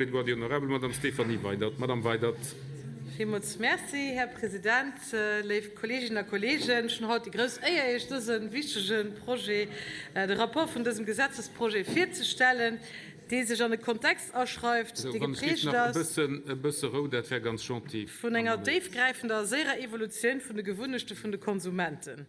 Edouard, Déi honorabel Madame Stéphanie Weydert. Madame Weydert. Villmools Merci, Här President, léif Kolleeginnen a Kolleegen. Ech hunn haut déi grouss Éier, Iech dëse wichtege Projet, de Rapport vun dësem Gesetzesprojet virzestellen, dee sech an e Kontext aschreift, dee geprägt ass vun enger déifgräifender a séierer Evolutioun vun de Gewunnechte vun de Konsumenten.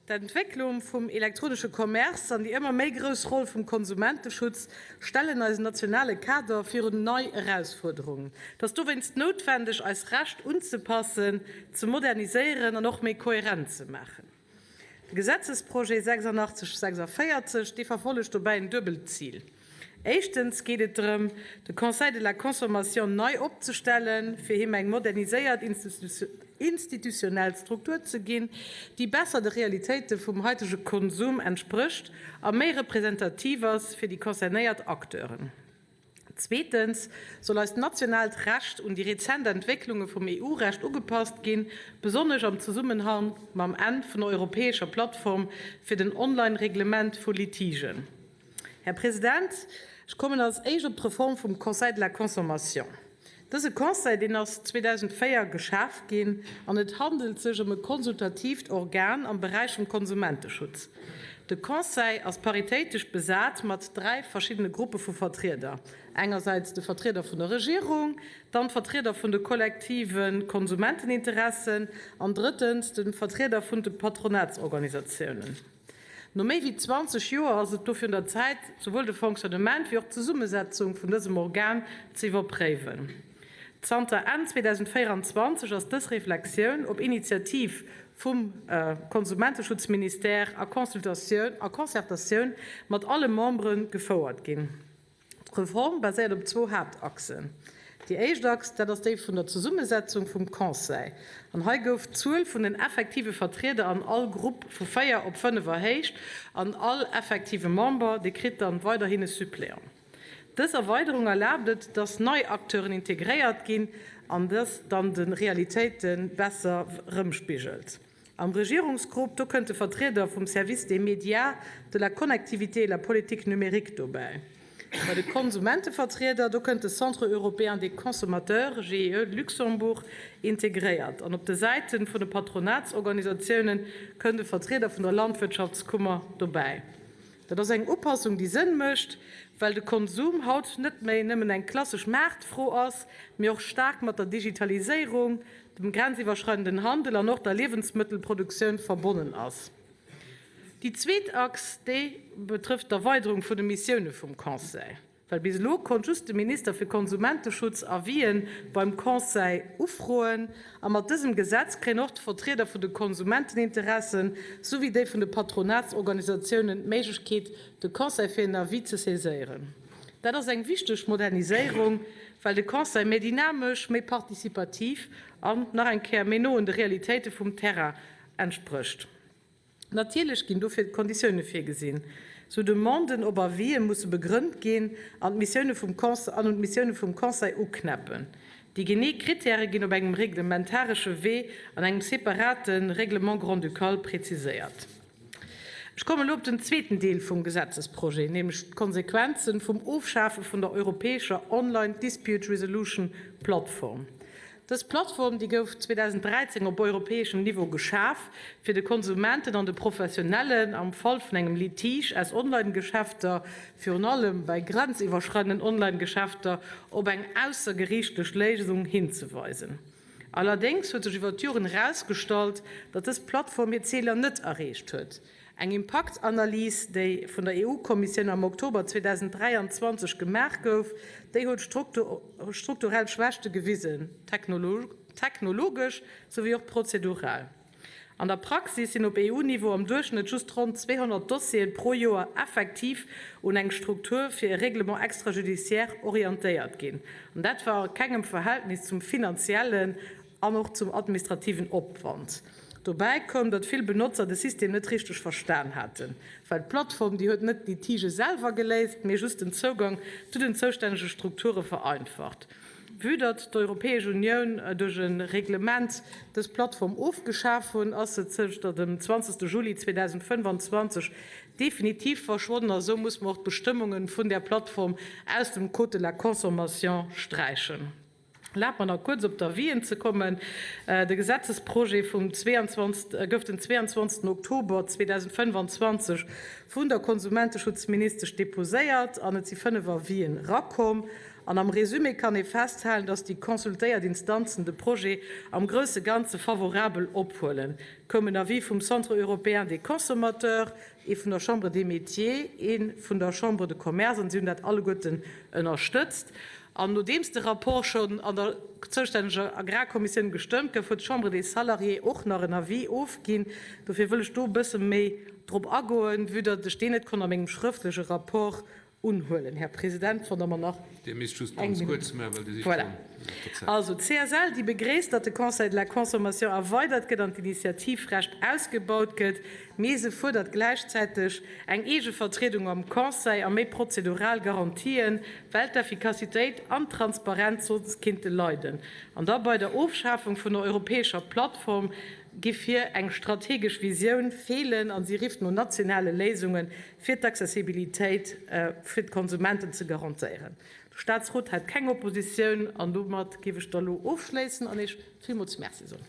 D'Entwécklung vum elektronesche Commerce an déi ëmmer méi grouss Roll vum Konsumenteschutz stellen eisen nationale Kader virun nei Erausfuerderungen. Et ass dowéinst noutwendeg, eis Recht unzepassen, ze moderniséieren an och méi kohärent ze maachen. De Gesetzesprojet 8646, dee verfollegt dobäi en duebelt Zil. Éischtens geet et drëm, de Conseil de la consommation nei opzestellen, fir him eng moderniséiert institutionnell Struktur ze ginn, déi besser de Realitéite vum haitege Konsum entsprécht a méi representativ ass fir déi concernéiert Acteuren. Zweetens soll eist nationaalt Recht un déi rezent Entwécklunge vum EU-Recht ugepasst ginn, besonnesch am Zesummenhang mam Enn vun der europäescher Plattform fir den Online-Reglement vu Litigen. Här President, ech kommen als éischt op d'Reform vum Conseil de la consommation. Dëse Conseil, deen ass 2004 geschaf ginn an et handelt sech ëm e konsultatiivt Organ am Beräich vum Konsumenteschutz. De Conseil ass paritéitesch besat mat dräi verschiddene Gruppe vu Vertrieder, engersäits de Vertrieder vun der Regierung, dann d'Vertrieder vun de kollektive Konsumenteninteressen an drëttens de Vertrieder vun de Patronatsorganisatiounen. No méi wéi 20 Joer ass et dofir un der Zäit, souwuel de Fonctionnement wéi och d'Zesummesetzung vun dësem Organ ze iwwerpréiwen. Zanter Enn 2024 ass dës Reflexioun op Initiativ vum Konsumenteschutzministère a Consultatioun a Concertatioun mat alle Membere gefouert ginn. D'Reform baséiert op zwou Haaptachsen. Déi éischt Achs, dat ass déi vun der Zesummesetzung vum Conseil. An hei gouf d'Zuel vun den effektive Vertrieder an all Grupp vu véier op fënnef erhéicht an all effektive Member, dee kritt dann weiderhin e Suppléant. Dës Erweiderung erlaabt et, dass nei Acteuren integréiert ginn an dës dann de Realitéite besser erëmspigelt. Am Regierungsgrupp, do kënnt de Vertrieder vum Service des médias, de la connectivité et la politique numérique dobäi. Bei de Konsumentevertrieder, do kënnt de Centre européen des consommateurs, GIE Luxembourg, integréiert. An op de Säite vun de Patronatsorganisatioune kënnt e Vertrieder vun der Landwirtschaftskummer dobäi. Dat ass eng Upassung, déi Sënn mécht, well de Konsum haut net méi nëmmen eng klassesch Maartfro ass, mee och staark mat der Digitaliséierung, dem grenziwwerschreidenden Handel an och der Liewensmëttelproduktioun verbonnen ass. Déi zweet Achs, déi betrëfft d'Erweiderung vun de Missioune vum Conseil. Well bis elo konnt just de Minister fir Konsumenteschutz Avisen beim Conseil ufroen. A mat dësem Gesetz kréien och d'Vertrieder vun de Konsumenteninteressen souwéi déi vun de Patronatsorganisatiounen d'Méiglechkeet, de Conseil fir en Avis ze saiséieren. Dat ass eng wichteg Moderniséierung, well de Conseil méi dynamesch, méi participativ an, nach eng Kéier, méi no un de Realitéite vum Terrain entsprécht. Natierlech ginn dofir Konditioune virgesinn. Sou Demanden op Avisë musse begrënnt ginn an d'Missioune vum an un d'Missioune vum Conseil uknäppen. Déi genee Krittäre ginn op engem reglementaresche Wee an engem separate Règlement grand-ducal preziséiert. Ech kommen elo op den zweeten Deel vum Gesetzesprojet, nämlech d'Konsequenze vum Ofschafe vun der europäescher Online Dispute Resolution Plattform. Dës Plattform, déi gouf 2013 op europäeschem Niveau geschaf, fir de Konsumenten an de Professionellen am Fall vun engem Litige aus Online-Geschäfter, virun allem bei grenziwwerschreidenden Online-Geschäfter, op eng aussergeriichtlech Léisung hinzeweisen. Allerdéngs huet sech iwwer d'Joren erausgestallt, datt dës Plattform hir Ziler net erreecht huet. Eng Impaktanalys, déi vun der EU-Kommissioun am Oktober 2023 gemaach gouf, déi huet strukturell Schwächte gewisen, technologesch souwéi och prozedural. An der Praxis sinn op EU-Niveau am Duerchschnëtt just ronn 200 Dossiere pro Joer effektiv un eng Struktur fir e Règlement extrajudiciaire orientéiert ginn. An dat war a kengem Verhältnis zum finanziellen an och zum administrativen Opwand. Dobäi koum, datt vill Benotzer de System net richteg verstan haten, well d'Plattform, déi huet net d'Litigë selwer geléist, mee just den Zougang zu den zoustännege Strukture vereinfacht. Vue datt d'Europäesch Unioun duerch e Reglement dës Plattform ofgeschaf hunn, ass se zënter dem 20 Juli 2025. definitiv verschwonnen a sou muss mer och d'Bestëmmunge vun där Plattform aus dem Code de la consommation sträichen. Erlaabt mer nach kuerz op d'Avisen ze kommen. De Gesetzesprojet vum 22 gouf den 22 Oktober 2025 vun der Konsumenteschutzministesch deposéiert an et si 5 Avisen rakomm. An am Résumé kann ee festhalen, dass déi consultéiert Instanzen de Projet am grousse Ganze favorabel ophuelen. Et koum en Avis vum Centre européen des consommateurs, ee vun der Chambre des Métiers, ee vun der Chambre de Commerce, an si hunn dat alleguerten ënnerstëtzt. An nodeems de Rapport schonn an der zoustänneger Agrarkommissioun gestëmmt gouf, huet d'Chambre des Salariés och nach en Avis ofginn. Dofir wëll ech do e bësse méi drop agoen, vue datt ech deen net konnt a mengem schrëftleche Rapport unhuelen. Här President, wann Der mer nach Dir misst just eng ganz Minutt. kuerz maachen, well Dir sidd Voilà. schonn iwwer der Zäit. Also, d'CSL, déi begréisst, datt de Conseil de la consommation erweidert gëtt an d'Initiativrecht ausgebaut gëtt, mee se fuerdert gläichzäiteg eng eege Vertriedung am Conseil a méi prozedural Garantien, well d'Effikassitéit an d'Transparenz soss kinnte leiden. An da bei der Ofschafung vun der europäescher Plattform giff hir eng strategesch Visioun feelen a si rifft no nationale Léisunge fir d'Accessibilitéit fir d'Konsumenten ze garantéieren. De Staatsrot hat keng Oppositioun an domat géif ech da lo ofschléissen an Iech villmools Merci soen.